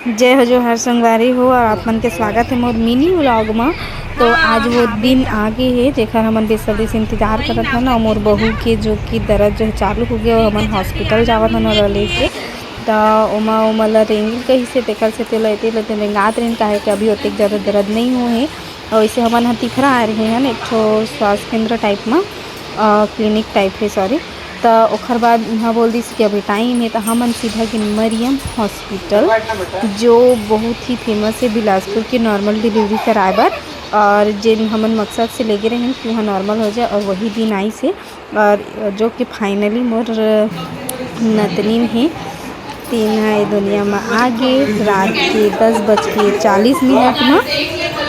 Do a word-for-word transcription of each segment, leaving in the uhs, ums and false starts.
जय हो जोहार संगवारी हो, और आप मन के स्वागत है मोर मिनी व्लॉग म। तो आज वो दिन आ गे हे, जेकर हमन बेसब्री से इंतजार करत हन, और मोर बहू के जो कि दर्द जो है चालू हो गया, वो हमन हॉस्पिटल जावत हन ओला लेके। त ओमा, ओमा ला रेंगिल कहिसे, तेकर से तेला एती ले रेंगात रहिन, काहे कि अभी ओतेक ज़्यादा दर्द नहीं हो हे। और इसे हमन ह तिफरा आए रहे हन एक ठो स्वास्थ्य केंद्र टाइप म, अ, क्लिनिक टाइप हे, सॉरी। त ओखर बाद इहाँ बोल दिस कि अभी टाइम हे, त हमन सीधा गिन मरियम हॉस्पिटल, जो बहुत ही फेमस हे बिलासपुर के नॉर्मल डिलीवरी कराए बर। और जेन हमन मकसद से लेगे रहेन कि वहाँ नॉर्मल हो जाए, और वही दिन आइस हे। और जो कि फाइनली मोर नतनीन हे, तेन ह ए दुनिया म आ गे रात के दस बज के चालीस मिनट म।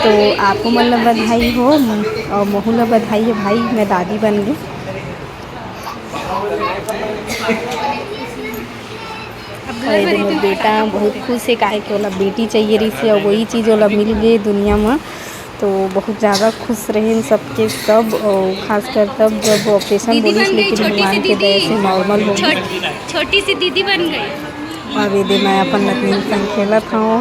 तो आपो मन ल बधाई हो, और महू ल बधाई हे भाई, मैं दादी बन गे। अब और ये दे मोर बेटा बहुत खुश हे, काहे कि ओला बेटी चाहिए रहिस हे, और वही चीज़ ओला मिल गे दुनिया म। तो बहुत ज़्यादा खुश रहेन सबके सब, और खासकर तब जब ऑपरेशन दीदी बोलिस, बन गई, लेकिन छोटी सी भगवान के दीदी। दया से नॉर्मल हो गई। छोट-, छोटी सी दीदी बन गई। अब ये दे मैं अपन नतनीन संग खेलत हूँ।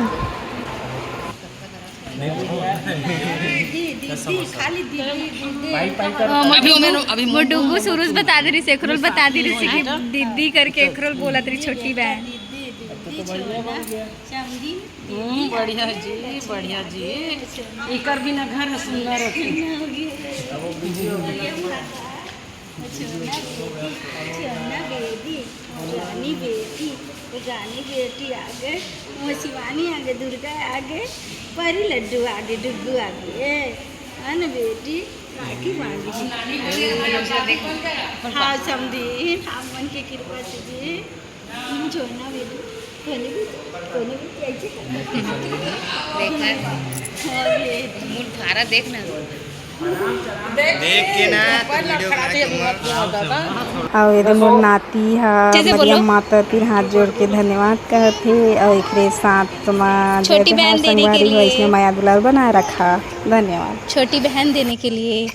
दीदी, दीदी, खाली दीदी, दीदी। हाँ, मोर अभी डुगू, ओमे नो-, अभी मोर डुगू सुरुज बता दे रही से, एकरो ल बता दे रही से कि दीदी करके एकरो ल बोलत रही, छोटी बहन। दीदी, दीदी, छोड़ना। चमगी, हम्म, बढ़िया जी, बढ़िया जी। इकर बिना घर सुंदर होती। छोड़ना बेटी, छोड़ना बेटी, रानी बेटी, रानी बेटी आ गए, वो शिवानी आ गए, दुर्गा आ गए, परी लड्डू आ गए, डुग्गू आ गए, है ना बेटी? राखी बांधी। हाँ समधी, आप मन के कृपा से जी। छोड़ना बेटी, कोने भी, कोने भी कैसे करना? देखना। हाँ बेटी। मुंह फारा देखना। देख के ना, तो वीडियो बना के मत। अउ एदे मोर नाती ह मरियम माता तीर हाथ जोड़ के धन्यवाद कहत हे, अउ एकरे साथ म जय जोहार संगवारी हो, अइसने मया दुलार बनाए रखा। धन्यवाद। छोटी बहन देने के लिए।